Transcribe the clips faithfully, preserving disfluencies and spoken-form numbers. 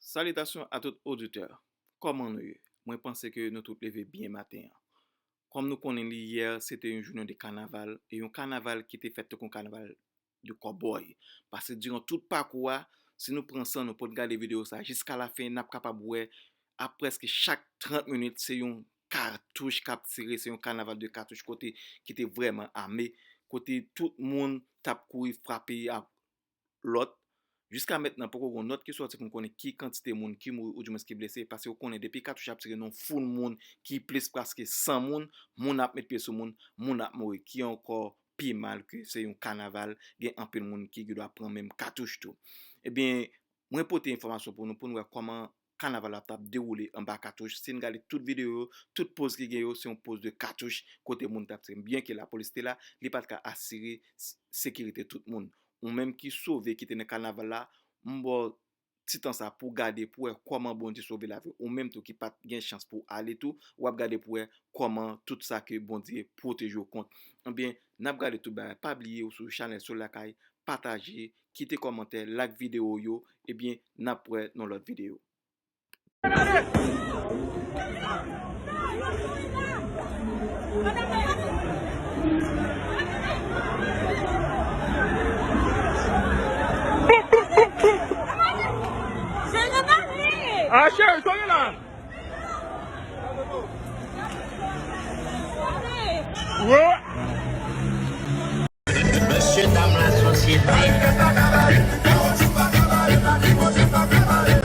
Salitasyon a tout oditè. Kòman nou ye? Mwen panse ke nou tout leve byen maten an. Kòm nou konnen li, yè se te yon jounen de kanaval, e yon kanaval ki te fèt tankou yon kanaval de kòbòy. Paske diran tout pakou a, si nou pran san nou, pou n gade videyo sa jiska lafen, n ap kapab wè a prèske chak trant minit, se yon katouch k ap tire, se yon kanaval de katouch kote ki te vrèman ame, kote tout moun t ap kouri frape ak lòt. Jiska mentnan, poko gen yon nòt ki sòti pou n konnen ki kantite moun ki mouri oudimwens ki blese, paske ou konnen depi katouch ap tire nan yon foul moun ki plis paske san moun, moun ap met pye sou moun, moun ap mouri, ki ankò pi mal ke se yon kanaval, gen anpil moun ki gendwa pran menm katouch tou. Ebyen, mwen pote enfòmasyon pou nou, pou n wè kòman kanaval la t ap dewoule anba katouch. Si n gade tout videyo yo, tout poz ki gen yo, se yon poz de katouch kote moun t ap tire. Byenke lapolis te la, li pa t ka asire s-, sekirite tout moun. Ou menm ki sove, ki te nan kanaval la, m ba w ti tan sa pou w gade pou w wè kòman Bondye sove lavi w. Ou menm tou ki pa t gen chans pou w ale tou, w ap gade pou w wè kòman tout sa ke Bondye pwoteje w kont. Ebyen, n ap gade tout bagay. Pa bliye ou sou chanèl Soleil Lakay, pataje, kite kòmantè, like videyo yo, ebyen, n ap wè nan lòt videyo. Ah, cheri, sa w gen la? Wè. Mesye dam lasosyete. Yo pa ka bare m. Yo pa ka bare m.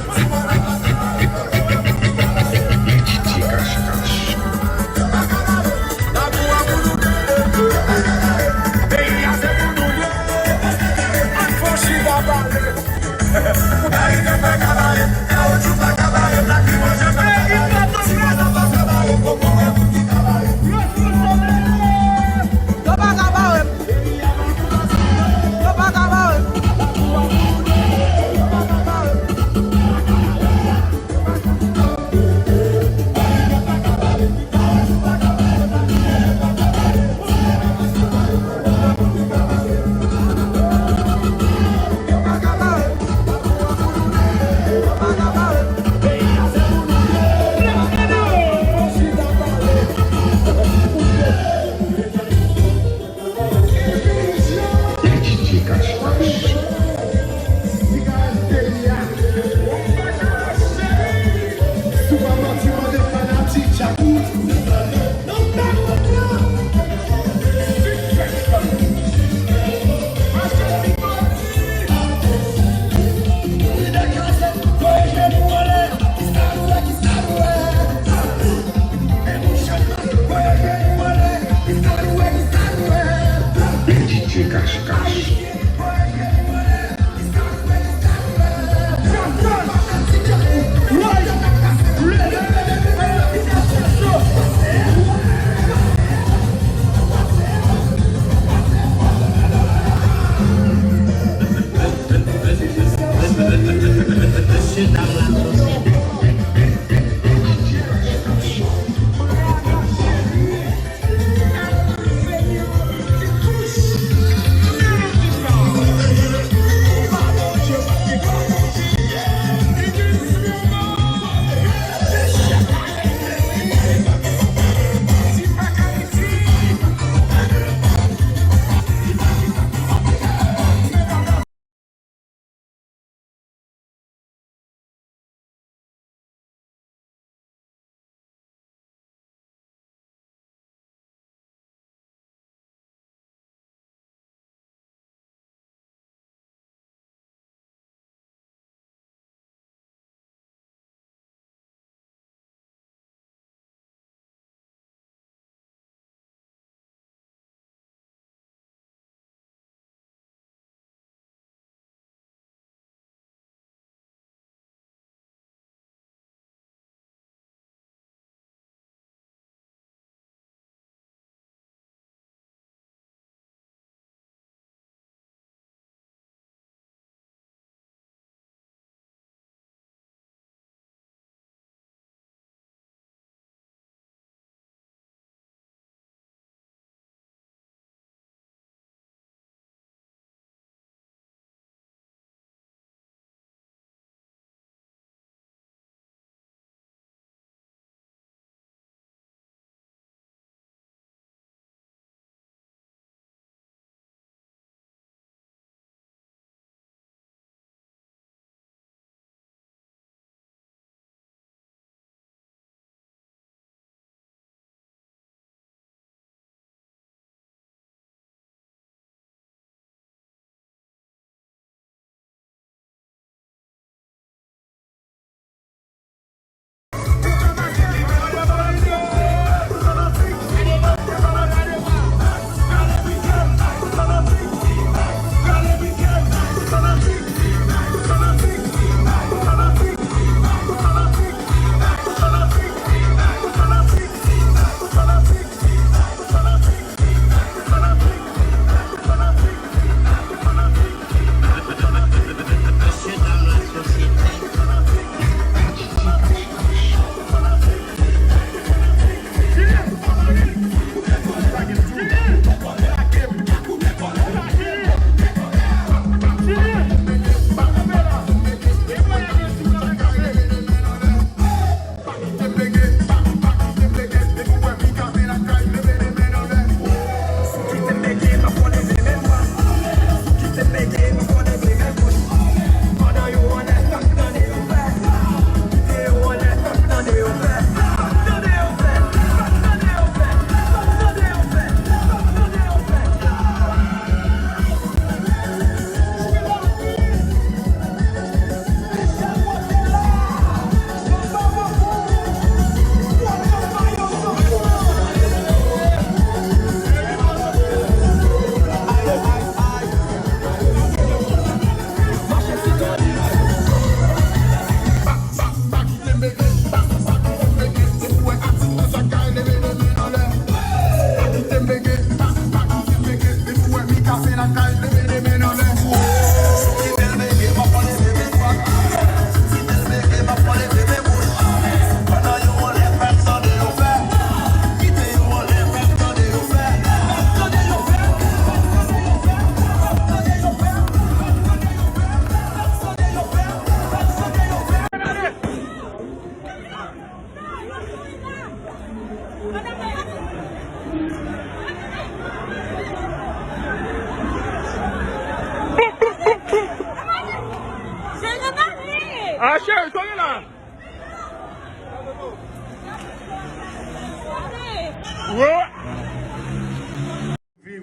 Viv.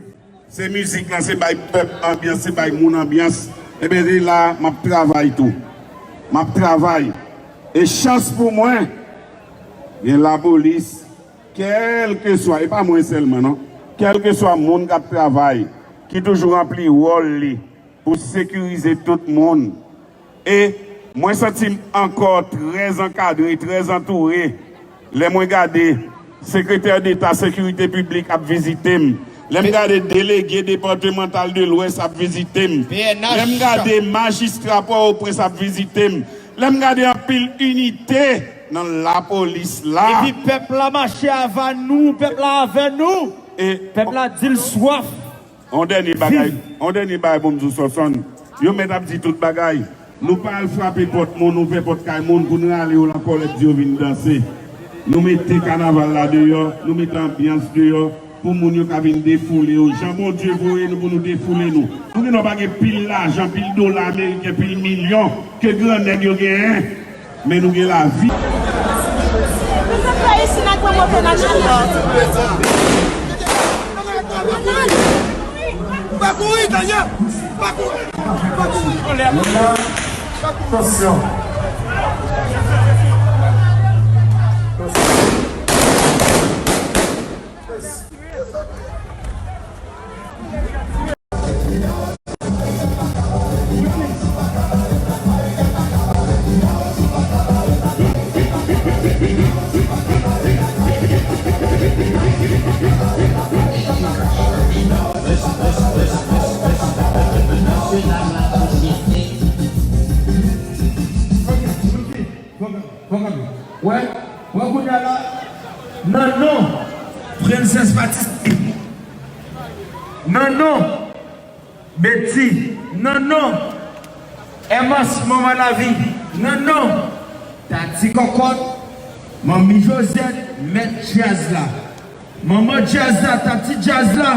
Se mizik lan, se bay pèp anbyans, se bay moun anbyans. Ebyen, se la m ap travay tou. M ap travay. E chans pou mwen, gen lapolis, kèlkeswa, e pa mwen sèlman non, kèlkeswa moun k ap travay, ki toujou ranpli wòl li pou sekirize tout moun. E mwen santi m ankò trè ankadre, trè antoure lè mwen gade Sekretè Deta Sekirite Piblik ap vizite m, lè m gade Delege Depatmantal de Lwès ap vizite m, lè m gade Majistra Pòtoprens ap vizite m, lè m gade anpil inite nan lapolis la. Epi pèp la mache avè nou, pèp la avè nou. E pèp la di l swaf. On dènye bagay, on dènye bagay pou m di w, Sòsòn. Yo mèt ap di tout bagay. Nou pa al frape pòt moun, nou fè pòt kay moun pou n rale yo lan kòlèt di yo vin danse. Nou mete kanaval la deyò, nou mete anbyans deyò pou moun yo ka vin defoule yo. Jan Bondye voye nou pou nou defoule nou. Nou gen dwa pa gen pil lajan, pil dola ameriken, pil milyon ke grannèg yo genyen. Men nou gen lavi. Nou fè peyi si nan gwo moto nan chalè. Pa kouri, Daniel! Pa kouri! Pa kouri! Tansyon. Wè, wè kounye a la, nan non Prensès Patisi, nan non Beti, nan non Èmas, Manman Lavi, nan non Tati Kòkòt, Manmi Jozèt, mèt djaz la. Manman djaz la, tati djaz la,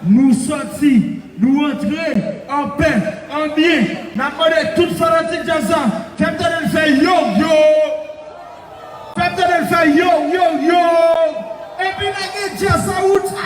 nou sòti, nou antre, anpè, anbyen. N ap mande tout fanatik djaz la, fè m tande n fè yo, yo. Fè m tande n fè yo, yo, yo. Epi lage djaz la wout.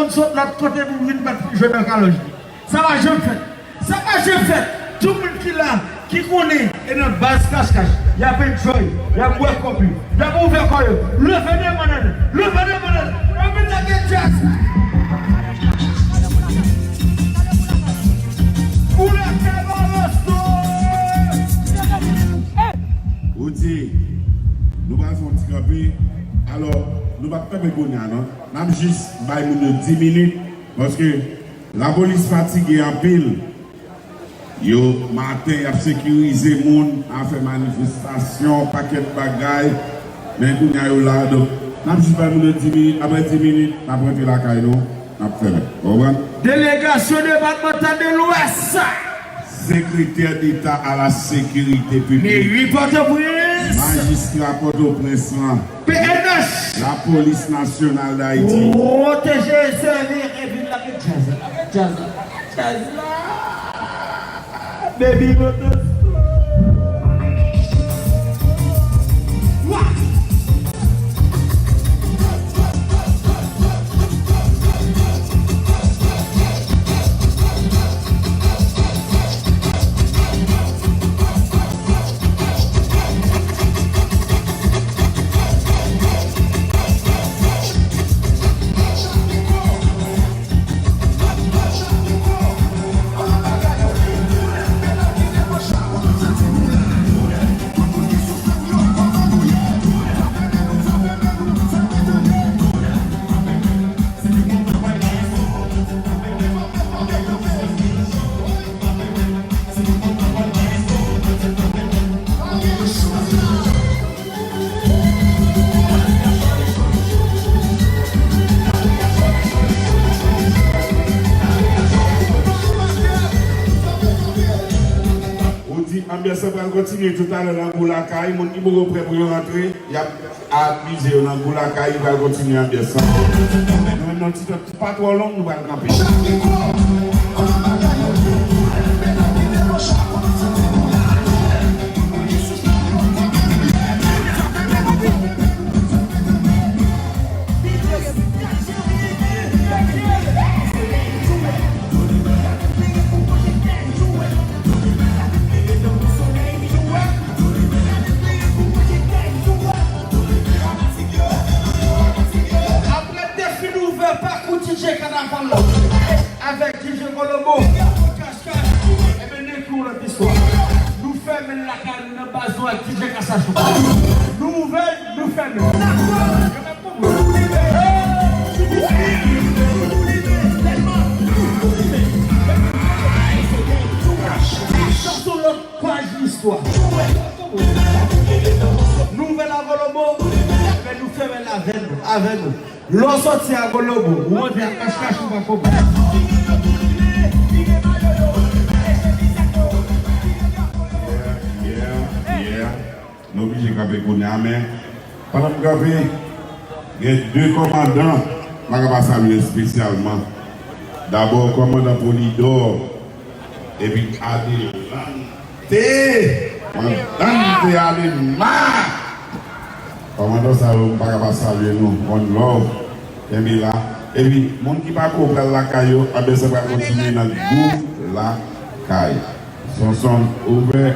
moun sot lòt kote pou vin bat jwe nan kalòj li. Sa pa janm fèt. Sa pa janm fèt. Tout moun ki la, ki konnen, e nan baz Kach Kach, y ap enjoy, y ap bwè kòb yo, y ap ouvè kò yo. Leve de mannèt, leve de mannèt. Ann met lage djaz. Ou leve Barasto. Roody, nou pral fè yon ti kanpe. Alò, nou p ap kanpe kounye a, non. N ap jis bay moun yo dis minit, paske lapolis fatige anpil. Yo, maten, y ap sekirize moun, ap fè manifestasyon, pakèt bagay. Men kounye a yo la, donk, n ap jis bay moun yo dis minit, apre dis minit, n ap rantre lakay nou, n ap fèmen. Ou konprann? Delegasyon depatmantal de Lwès. Sekretè Deta a la sekirite piblik. Meri Pòtoprens. Majistra Pòtoprens lan. P N H. Lapolis Nasyonal d Ayiti. Pwoteje e sèvi epi lage djaz la, lage djaz la, lage djaz la. Baby, what the fuck? Ou di anbyans lan pral kontinye toutalè nan Gou Lakay. Moun ki poko prè pou yo rantre, y ap avize yo nan Gou Lakay, li pral kontinye anbyans lan. Nou menm nan ti tan ki pa twò long, nou pral kanpe. Apre defi nouvè pakou D J Kanaval la avèk D J Kolobo, Kach Kach, ebyen, n ekri yon lòt istwa. Nou fèmen l lakay nou nan baz nou ak D J Kasachou. Nouvèl, nou fèmen l. Sa se yon lòt paj istwa. Nouvèl Agolobo, men nou fèmen l avè nou, avè nou. Lè w sòti Agolobo, ou rantre a Kach Kach, ou pa konprann. Yeah, yeah, yeah. Nou oblije kanpe kounye a, men pandan m kanpe, gen de kòmandan m pa ka pa salye espesyalman. Dabò, kòmandan Polidò, epi Adelante, kòmandan te ale ma. Kòmandan sa yo, m pa ka pa salye nou. One love. Kenbe la. Epi, moun ki pa ko pral lakay yo, anbyans lan pral kontinye nan Gou Lakay. Sonson ouvè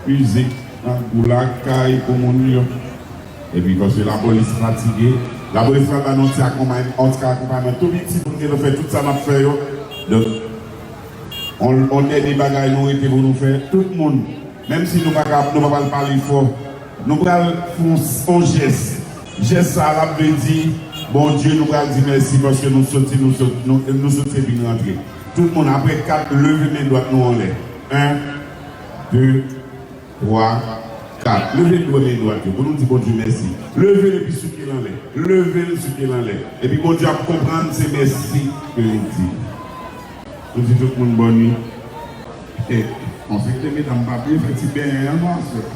mizik nan Gou Lakay pou moun yo. Epi, paske lapolis fatige, lapolis pral ba nou ti akonpay-, yon ti akonpayman tou piti pou nou gentan fè tout sa n ap fè yo. Donk, on, on dènye bagay nou rete pou nou fè, tout moun, menm si nou pa ka, nou pa pral pale fò, nou pral fè yon, yon jès. Jès sa a, l ap vle di, Bondye, nou pral di mèsi paske nou soti, nou sot-, nou, nou soti epi n rantre. Tout moun, apre kat, leve men dwat nou anlè. En, de, twa, kat. Leve dwat, men dwat yo pou nou di Bondye mèsi. Leve l epi souke l anlè. Leve l, souke l anlè. Epi Bondye ap konprann se mèsi ke li di. Nou di tout moun bòn nuit. E, on sekte medam pa bliye fè ti benyen an, non, sè.